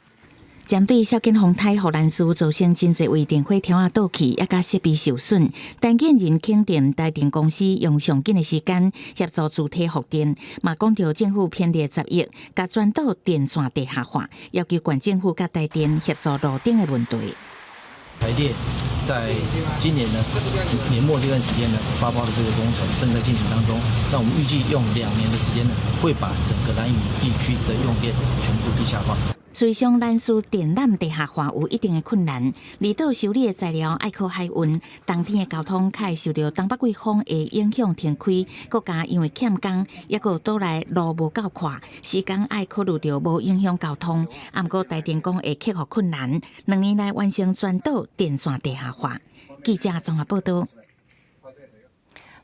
針對小犬風颱予南勢造成真濟位電火柱仔倒去，抑佮設備受損，陳建仁肯定台電公司用上緊的時間協助主體復電，嘛講著政府編列10億，共全島電線地下化，要求縣政府佮台電協助路燈的問題。台電在今年呢年末這段時間呢，發包的這個工程正在進行當中。那我們預計用2年的時間呢，會把整個蘭嶼地區的用電全部地下化。雖然南勢電纜地下化有一定的困難，離島修理的材料愛靠海運，冬天的交通較會受著東北季風的影響停開，閣加因為欠工，抑閣島內路無夠闊，時間愛考慮著無影響交通。毋過台電講會克服困難，2年內完成全島電線地下化。記者綜合報道。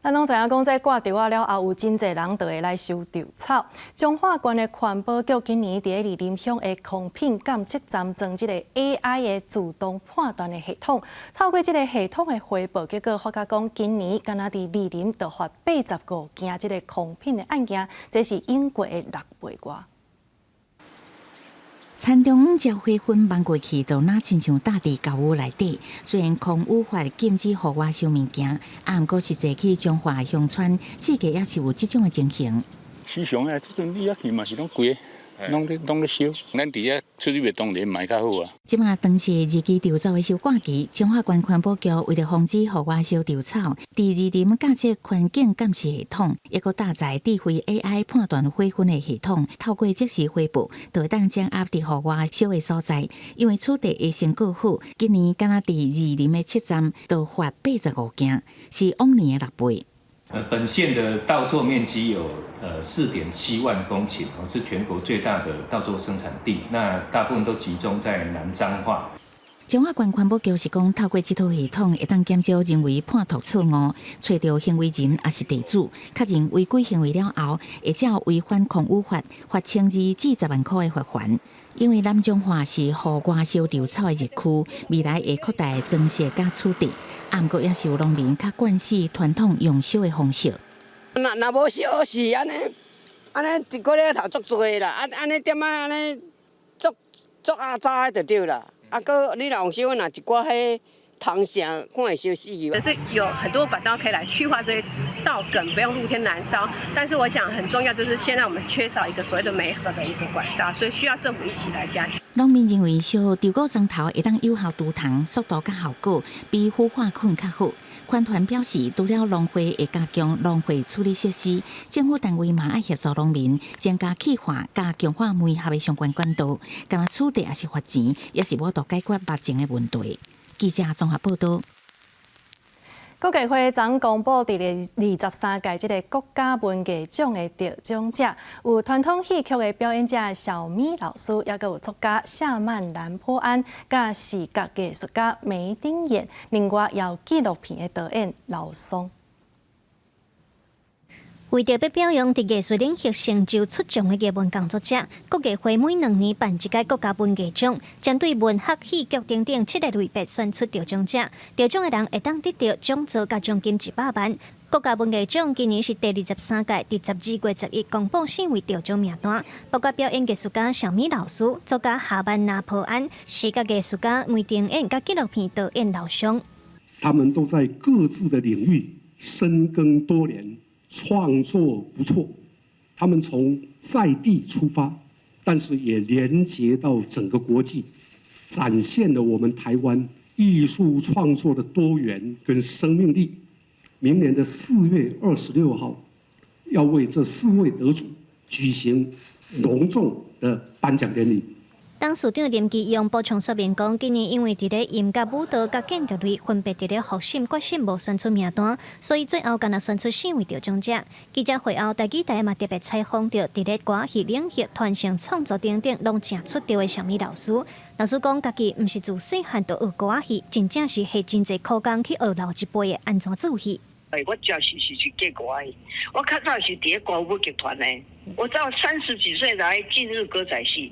咱攏知影講，這割稻仔了後，有真濟人就會來收稻草。彰化縣的環保局今年佇咧二林鄉的空品監測站裝這個 AI 的自動判斷的系統，透過這個系統的回報結果，發覺講今年敢若佇二林就發85件這個空品的案件，這是往過的6倍外。田中央石灰粉望過去，就若親像搭佇舊雨內底。雖然空污法禁止戶外燒物件，啊，毋過實際去彰化鄉村，四界也是有這種的情形。時常啊，這陣你遐去嘛是攏規个，攏咧燒。咱佇遐出入的當然嘛較好啊。這馬當是二期稻草的收割期，彰化縣環保局為著防止戶外燒稻草，佇二林架設環境監視系統，抑閣搭載智慧 AI 判斷火焚的系統，透過即時回報，就會當掌握佇戶外燒的所在。因為取締的成果好，今年敢若佇二林的七站就發85件，是往年的6倍。本縣的稻作面積有4.7萬公頃，是全國最大的稻作生產地。那大部分都集中在南彰化。彰化縣環保局是講，透過這套系統，會當減少人為判讀錯誤，揣著行為人抑是地主，確認違規行為了後，會照違反空污法罰1200至10萬塊的罰鍰。因為南彰化是戶外燒稻草的熱區，未來會擴大裝設佮取締，毋過也是有農民較慣勢傳統用燒的方式。若若無燒是按呢，按呢一個禮頭足濟啦，啊按呢點仔按呢足足阿雜的就對啦。啊，閣你若用燒，若一寡彼蟲啥，看會燒死去。可是有很多管道可以來去化這些稻梗，不用露天燃燒。但是我想很重要，就是現在我們缺少一個所謂的媒合的一個管道，所以需要政府一起來加強。農民認為燒稻穀磚頭會當有效除蟲，速度佮效果比腐化菌較好。環團表示，除了農會會加強農廢處理設施，政府單位嘛愛協助農民增加氣化佮強化媒合的相關管道，敢若取締抑是罰錢，也是無法度解決目前的問題。記者綜合報道。國藝會昨公布佇第23屆這個國家文藝獎的得獎者，有傳統戲曲的表演者小咪老師，抑閣有作家夏曼藍波安，佮視覺藝術家梅丁燕，另外也有紀錄片的導演劉松。為著欲表揚佇藝術領域成就出眾的藝文工作者，國藝會每2年辦一屆國家文藝獎，針對文學、戲劇等等七個類別選出得獎者，得獎的人會當得到獎座佮獎金100萬。國家文藝獎今年是第23屆，佇12月11公布四位得獎名單，包括表演藝術家小咪老師、作家夏曼拿坡安、視覺藝術家梅丁燕佮紀錄片導演劉松。他們都在各自的領域深耕多年。創作不錯，他們從在地出發，但是也連接到整個國際，展現了我們台灣藝術創作的多元跟生命力。明年的4月26號，要為這四位得主舉行隆重的頒獎典禮。董事長林基勇補充說明講，今年因為佇咧音樂、舞蹈佮建築類分別佇咧複審、決審無選出名單，所以最後干焦選出四位得獎者。記者會後，台語台嘛特別採訪著佇咧歌戲領域傳承創作等等攏誠出道的小咪老師。老師講，家己毋是自細漢就學歌戲，真正是花真濟苦工去學老一輩的按怎做戲。我就是是去過歌戲，我較早是佇咧歌舞劇團的，我到30幾歲才進入歌仔戲。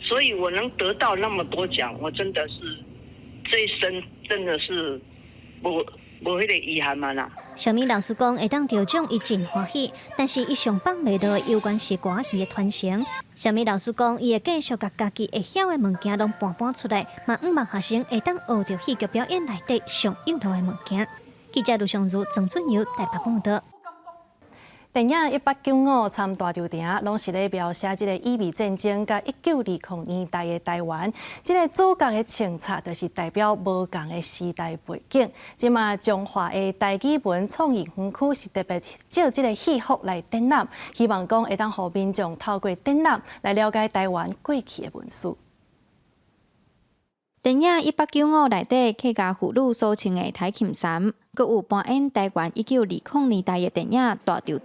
所以我能得到那麼多獎，我真的是這一生真的是無無彼個遺憾嘛啦。小咪老師講，會當得獎，伊真歡喜，但是伊上放袂落，猶原是歌戲的傳承。小咪老師講，伊會繼續共家己會曉的物件攏搬搬出來，嘛向望學生會當學著戲劇表演內底上有路的物件。記者盧尚如、曾俊友台北報道。電影《1895參大稻埕》攏是咧描寫這個以美戰爭佮1920年代的台灣。這個主角的穿插就是代表無仝的時代背景。這馬彰化的台語文創意園區是特別借這個戲服來展覽，希望講會當予民眾透過展覽來了解台灣過去的文史。電影《1895》內底客家婦女所穿的台琴衫，閣有扮演台灣1920年代的電影《大稻埕》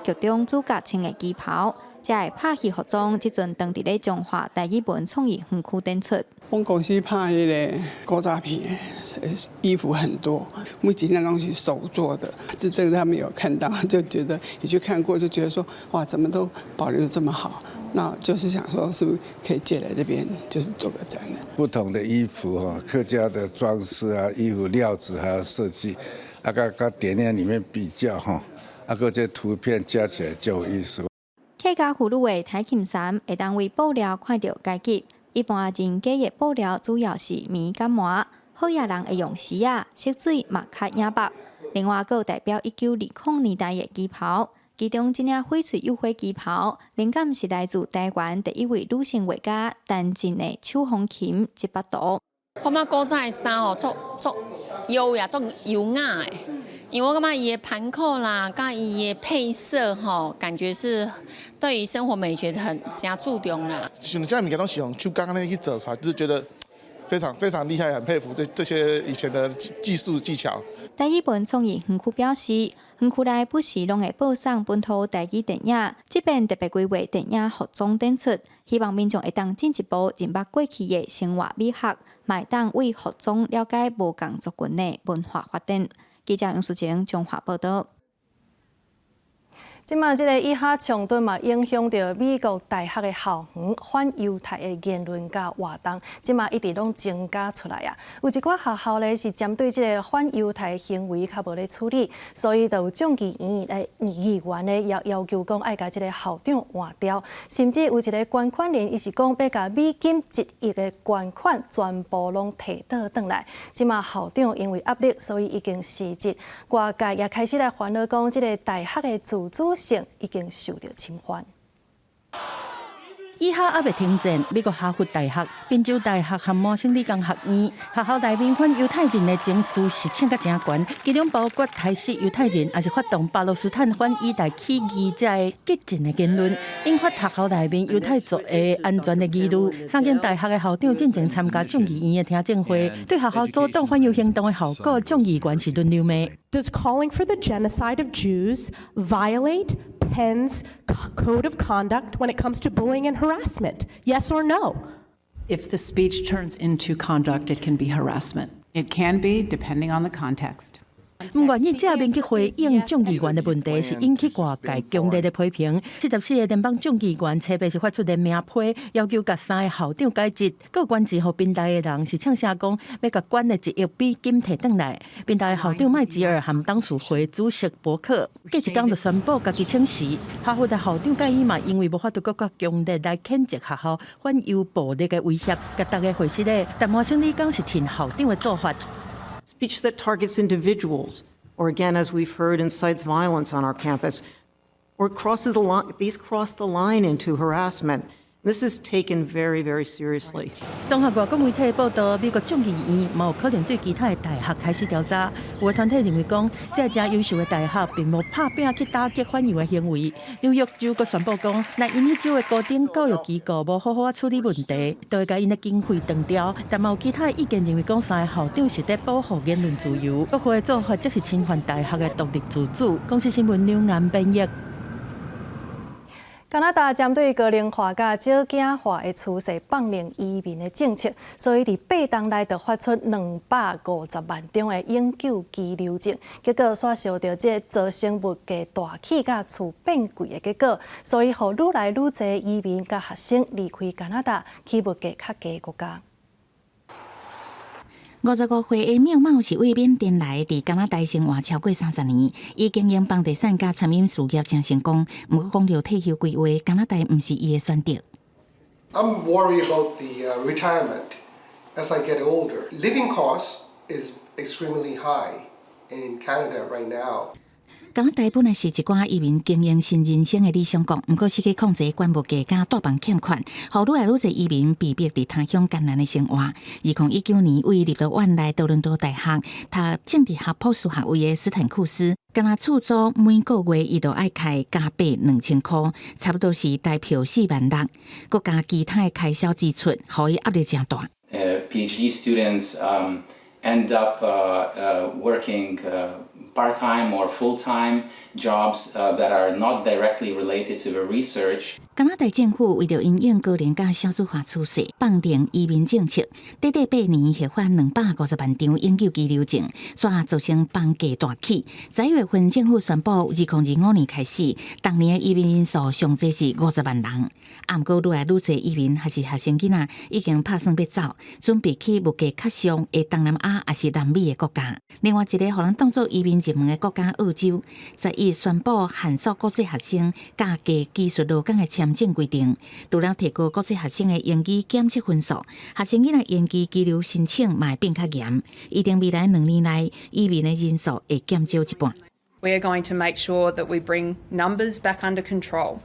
劇中主角穿的旗袍，這个拍戲服裝，這陣當佇咧彰化台語文創意園區展出。阮公司拍彼个古早片的衣服很多，每一件攏是手做的。這個他們有看到，就覺得也去看過，就覺得說哇，怎麼都保留得這麼好。那就是想說，是不是可以借來這邊，就是做個展覽。不同的衣服哈，客家的裝飾啊，衣服料子還有設計，啊，佮電影裡面比較哈，啊，閣這圖片加起來就有意思。客家婦女的台琴衫會當為布料看著階級，一般人家的布料主要是棉佮麻，好額人會用絲仔，色水嘛較野白。另外，閣有代表1920年代的旗袍。其中，這領翡翠釉花旗袍，靈感是來自台灣第一位女性畫家陳進的手風琴這幅圖。我感覺古早的衫吼，足足優雅、足優雅的，因為我感覺伊的盤扣啦，佮伊的配色吼，感覺是對於生活美學很誠注重啦。像這物件攏是用手工按呢去做出來，就是覺得非常非常厲害，很佩服這些以前的技術技巧。台語文創意園區表示，園區內不時攏會播送本土台語電影，這遍特別規劃電影服裝展出，希望民眾會當進一步認捌過去的生活美學，嘛會當為服裝了解無仝族群的文化發展。記者楊淑晴彰化報道。這馬這个以哈衝突嘛，影響著美國大學的校園反猶太的言論佮活動，這馬一直攏增加出來啊。有一寡學校咧是針對這个反猶太行為較無咧處理，所以就有眾議院的議員咧要求講愛共這个校長換掉，甚至有一个捐款人，伊是講欲共美金1億的捐款全部攏提倒轉來。這馬校長因為壓力，所以已經辭職。外界也開始來煩惱講，這个大學的自主性已經受著侵犯。以哈猶未停戰，美國哈佛大學、賓州大學和麻省理工學院學校內面反猶太人的情緒是衝甲誠懸，其中包括刣死猶太人，抑是發動巴勒斯坦反以大起義者的激進的言論，引發學校內面猶太族的安全的疑慮。三間大學的校長進前參加眾議院的聽證會，對學校阻擋反猶行動的效果，眾議員是輪流罵。 Does calling for the genocide of Jews violate Penn's code of conduct when it comes to bullying and harassment? Yes or no? If the speech turns into conduct, it can be harassment. It can be, depending on the context. 毋願意正面去回應眾議員的問題，是引起外界強烈的批評。74個聯邦眾議員初步是發出聯名批，要求共三个校長解職。閣捐錢予賓大的人是嗆聲講，欲共捐的1億美金提轉來。賓大的校長麥吉爾和董事會主席伯克，隔一工就宣布家己請辭。哈佛的校長蓋伊嘛，因為無法度閣較強烈來譴責學校反猶暴力的威脅，共逐家會失禮。但麻省理工是挺校長的做法。 Speech that targets individuals, or again, as we've heard, incites violence on our campus, or crosses the line, these cross the line into harassment. This is taken very, very seriously. 綜合外國媒體報道，美國眾議院嘛有可能對其他的大學開始調查。有的團體認為講，這誠優秀的大學並無拍拚去打擊反猶的行為。紐約州閣宣布講，若𪜶彼州的高等教育機構無好好仔處理問題，就會共𪜶的經費斷掉。但嘛有其他的意見認為講，三个校長是佇保護言論自由，國會的做法則是侵犯大學的獨立自主。公視新聞劉岩編譯。加拿大針對高齡化佮少子化的趨勢放寬移民的政策，所以佇8冬內就發出250萬張的永久居留證，結果煞受著這造成物價大起佮厝變貴的結果，所以予愈來愈濟移民佮學生離開加拿大，去物價較低的國家。55歲的妙茂是對緬甸來，佇加拿大生活超過30年，伊經營房地產佮餐飲事業誠成功。毋過講著退休規劃，加拿大毋是伊的選擇。 I'm worried about the retirement as I get older. Living cost is extremely high in Canada right now. 加拿大本來是一寡移民經營新人生的理想國，毋過失去控制懸物價佮住房欠款，予愈來愈濟移民被迫佇他鄉艱難的生活。2019年，對立陶宛來多倫多大學讀政治學博士學位的斯坦庫斯，敢若厝租每個月伊都愛開加幣2000箍，差不多是台票4萬6，閣加其他的開銷支出，予伊壓力誠大。 PhD students end up working part-time or full-time jobs that are not directly related to the research. 加拿大政府為著因應高齡佮少子化趨勢，放寬移民政策，短短8年核發250萬張永久居留證，煞造成房價大起。11月份政府宣布，2025年開始，逐年的移民人數上濟是50萬人。啊，毋過愈來愈濟移民抑是學生囡仔已經拍算欲走，準備去物價較俗的東南亞抑是南美的國家。另外一个予人當做移民熱門的國家澳洲，11宣布限縮國際學生佮低技術勞工的簽證規定，除了提高國際學生的英語檢測分數，學生囡仔永久居留申請嘛會變較嚴。預定未來2年內，移民的人數會減少一半。 We are going to make sure that we bring numbers back under control,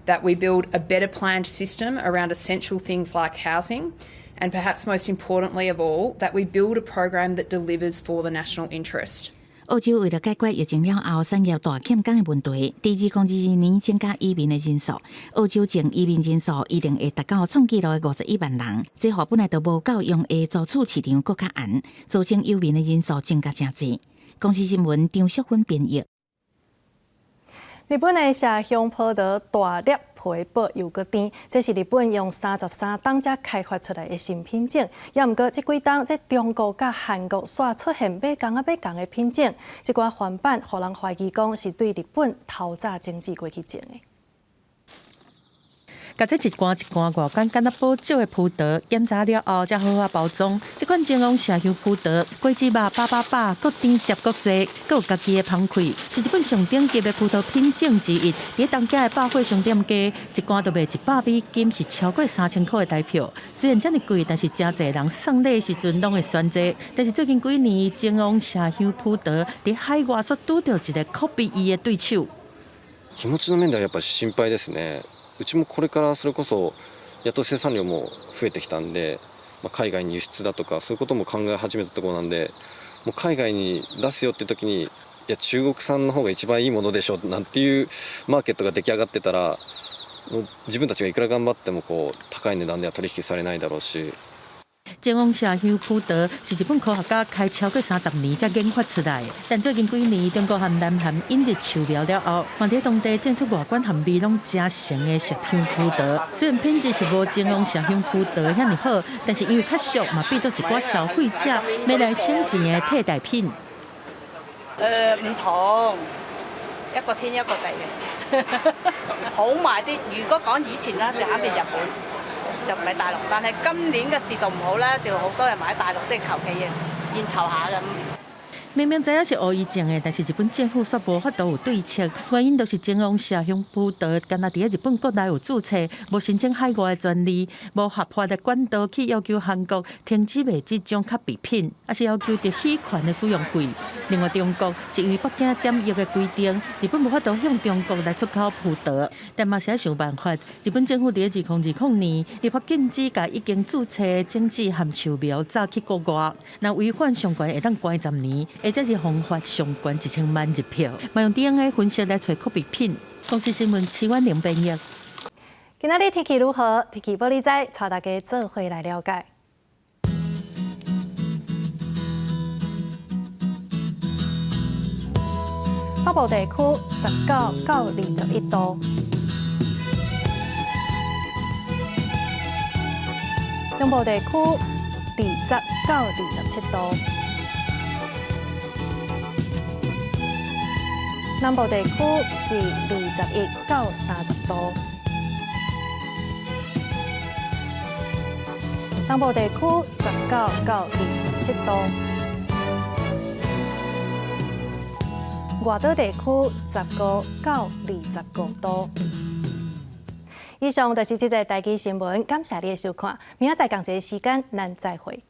that we build a better planned system around essential things like housing, and perhaps most importantly of all, that we build a program that delivers for the national interest. 澳洲為了解決疫情了後產業大欠工的問題，佇2022年增加移民的人數。澳洲淨移民人數一定會達到創紀錄的51萬人，這予本來就無夠用的租厝市場閣較絚，造成遊民的人數增加誠濟。公視新聞張淑芬編譯。日本的麝香葡萄大粒皮薄又閣甜，這是日本用33冬才開發出來的新品種。猶毋過這幾冬，這中國佮韓國煞出現買仝仔買仝的品種，這寡翻版，予人懷疑講是對日本偷早種子過去種的。共這一罐一罐外觀敢若寶石的葡萄檢查了後，才好好包裝。這款前王麝香葡萄，果子肉飽飽飽，閣甜汁閣濟，閣有家己的香氣，是日本上頂級的葡萄品種之一。佇東京的百貨商店街，一罐就賣100美金，是超過3000箍的台票。雖然遮爾貴，但是誠濟人送禮的時陣攏會選擇。但是最近幾年，前王麝香葡萄佇海外煞拄著一個 copy 伊的對手。気持ちの面ではやっぱ心配ですね。うちもこれからそれこそやっと生産量も増えてきたんで、まあ、海外に輸出だとかそういうことも考え始めたところなんで、もう海外に出すよって時に、いや中国産の方が一番いいものでしょなんていうマーケットが出来上がってたら、もう自分たちがいくら頑張ってもこう高い値段では取引されないだろうし。前往麝香葡萄是日本科學家開超過30年才研發出來，但最近幾年中國和南韓引入樹苗了後，嘛佇當地種出外觀和味攏誠成的麝香葡萄。雖然品質是無前往麝香葡萄遐爾好，但是因為較俗，嘛變做一寡消費者欲來省錢的替代品。唔同，一個天一個地嘅，好賣啲。如果講以前啦，就肯定日本，就唔係大陸。但係今年嘅市道唔好啦，就好多人買大陸，即係求其嘅應酬下咁。明明知影是烏伊種的，但是日本政府卻無法度有對策。原因就是前往麝香葡萄，干焦佇日本國內有註冊，無申請海外的專利，無合法的管道去要求韓國停止賣這種卡比品，抑是要求特許權的使用費。另外，中國是因為北京檢疫的規定，日本無法度向中國來出口葡萄，但嘛是愛想辦法。日本政府佇2020年立法禁止共已經註冊種子和樹苗載去國外，若違反上懸會當關10年。或者是罰款上懸1000萬日票，嘛用 DNA 分析來揣複製品。公視新聞徐婉玲編譯。今仔日天氣如何？天氣報你知，帶大家做伙來了解。北部地區19到21度，中部地區20到27度。南部地區是21到30度，東部地區19到27度，外島地區15到25度。以上就是這節台記新聞，感謝你的收看，明仔載仝一个時間，咱再會。